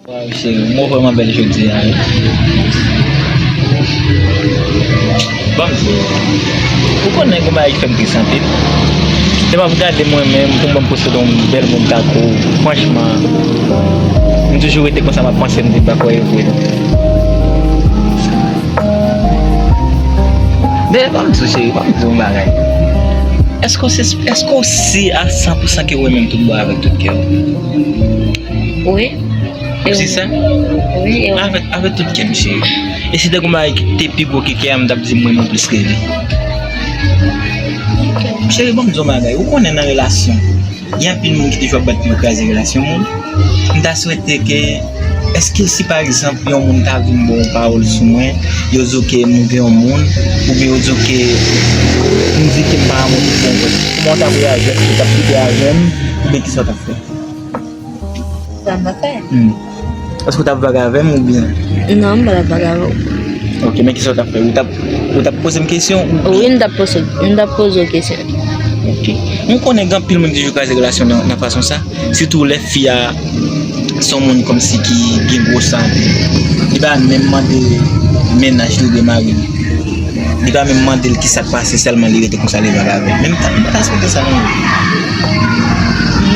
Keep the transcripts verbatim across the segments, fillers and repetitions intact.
Waw, cheri, m wè w vrèman bèl jodi a, wi. Ban m di w, ou konnen gen bagay ki fè m tris anpil. Lè m ap gade mwen menm, pou m wè m posede yon bèl moun tankou w, franchman, m toujou rete konsa, m ap panse, m di m pa kwè e vre non. Men ban m di w, cheri, ban m di w yon bagay. Èske w si, èske w si a san pou san ke w renmen m tout bon avèk tout kè w? Wi. Ou si sa? Wi, e wi. Avèk, avèk tout kè m, cheri. E si te gen yon bagay ki te pi gwo ke kè a, m t ap di m renmen w plis ke li. Cheri, ban m di w yon bagay. Ou konnen nan relasyon, gen anpil moun ki toujou ap bat pou yo kraze relasyon moun. M ta swete ke, èske si pa egzanp yon moun ta vin ba w yon pawòl sou mwen, yo di w ke m gen yon moun, oubyen yo di w ke m di ke m pa amoureux pou yon moun, kòman w t ap reyaji? Èske w t ap kite avè m, oubyen kisa w t ap fè? Sa m ap fè? Hmm. Èske w t ap vag avè m oubyen? Non, m pa t ap vag avè w. Ok, men kisa w t ap fè? Ou t ap, ou t ap poze m kesyon oubyen? Wi, m t ap poze, m t ap poze w kesyon. Ok. M konnen gen anpil moun ki toujou kraze relasyon nan, nan fason sa. Sitou lè fi a se yon moun kòmsi ki gen gwo sa anpil. Li pa menm mande mennaj li oubyen mari li. Li pa menm mande l kisa k pase, sèlman li rete konsa, li vag avè l. Men m ta, m pa ta swete sa non.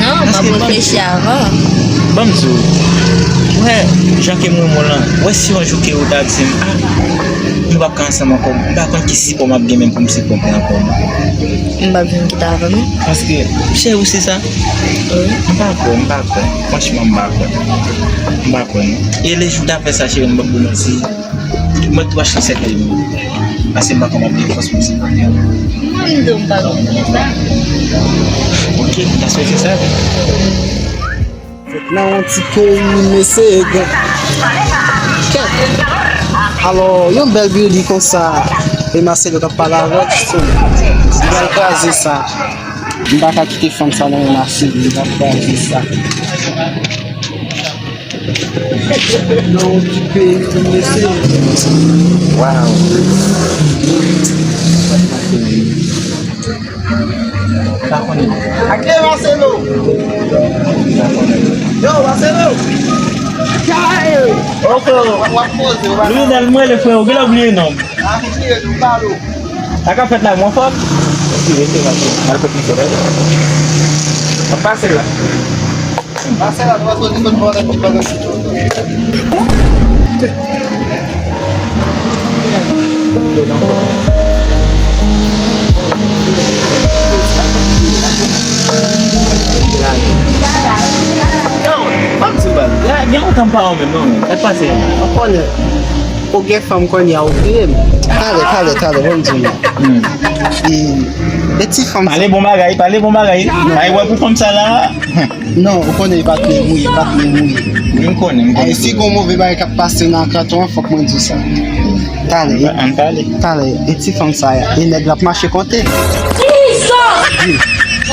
Non, m ap reflechi avan. Ban m di w, wè, jan ke m renmen w lan, wè si yon jou ke ou ta di m, a, nou p ap ka ansanm ankò, m pa konn ki sipò m ap gen menm pou m sipòte ankò. M p ap janm kite avè w non. Paske, cheri, ou se sa? Wi. M pa kwè, m pa kwè. Franchman, m pa kwè. M pa kwè non. E lè jou w ta fè sa, cheri, m p ap ba w manti. Mwen twa chans sèten. Paske m pa konn ap gen fòs pou m sipòte. Mwen menm tou m pa konn sa. Ok, m ta swete sa. Fèt nan yon ti peyi, mesye, gen kèk. Alò, yon bèl beauty konsa, e Marcelo t ap pale avè l, so, li pral kraze sa. M pa ka kite fanm sa nan men Marcelo, li pral kraze sa. Non, ti peyi, mesye. Waw. Pa konnen. Ake Marcelo. Yo, Marcelo. Kay. Ok. W ap poze, w ap Lionel, mwen le frè, ou genlè bliye non m. A, m bliye, nou pale w. Sa k ap fèt la, mwen fòk. Rete, rete, rete. Mal fèt misye, rete. Ap pase la. Pase la, nou pa soti sot bò la, nou pa soti. Yo, ban m di w bagay. Gen lontan m pa wè w menm, non, men. Sa k pase? Ou konnen. Ou gen fanm kounye a, ou bliye m. Talè, talè, talè, ban m di w non. Hmm. E, e ti fanm sa. Pale bon bagay, pale bon bagay. Non. Ay, wè pou fanm sa la. Non, ou konnen e patnè m ou ye, patnè m ou ye. M konnen, m konnen. Ay, si gon move bagay k ap pase nan kanton an, fòk mwen di w sa. Talè. Ann pale. Talè, e ti fanm sa a, e nèg la ap mache konte. Di,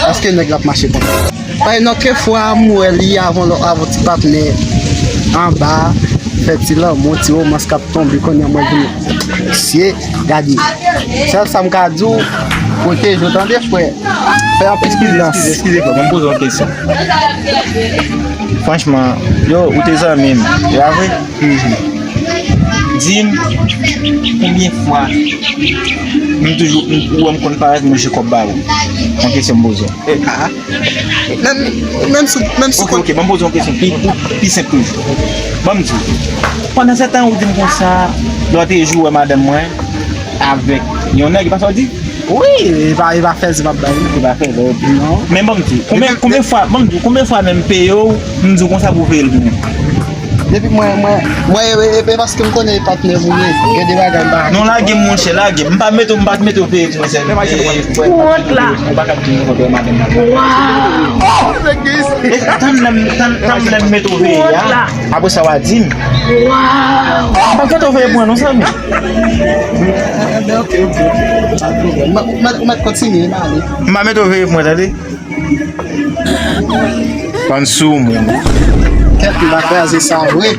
èske nèg la ap mache konte? Bay non ke fwa m wè li avan lò, avan ti patnè anba, fè ti lanmou, ti womans k ap tonbe, kounye a mwen vini. Mesye, gade. Sèl sa m ka di w, pwoteje w tande, frè. Fè anpil pridans. Eskize, eskize, frè, ban m poze w yon kesyon. Franchman, yo, ou te zanmi m, e pa vre? Mhm. Di m, konbyen fwa m toujou, m, ou wè m konn parèt manje kòb ba ou? Yon kesyon m poze w. E, a, a. Menm, menm sou, menm sou. Ok, ok, ban m poze w yon kesyon pi, pi, pi senp toujou. Ban m di w. Pandan se tan ou di m konsa, lòt jou wè madanm mwen avèk yon nèg, e pa sa w di? Wi, e pa, e pa fèzè m ap bay, non. E pa fèzè, ok. Non. Men ban m di w, konbyen, konbyen fwa, ban m di w, konbyen fwa menm peye w, m di w konsa pou w peye l pou mwen? Depi mwen, mwen, mwen, e, e, e paske m konnen e patnè m ou ye. Gen de bagay m pa. Non, lage m, monchè, lage m. M pa mete w, m pa mete w peye ti mesye. Ou wont la. Ou pa ka di m kontre madanm nan. Waw. E tann lè m, tann, tann lè m mete w peye a. Apre sa, w a di m. Waw. M pa mete w peye pou mwen, non, zanmi. Ok, ok, ok. Pa pwoblèm. M, m, m kontinye, m ale. M pa mete w peye pou mwen, tande. Bann soumou. Kèt, m va kraze sa vre.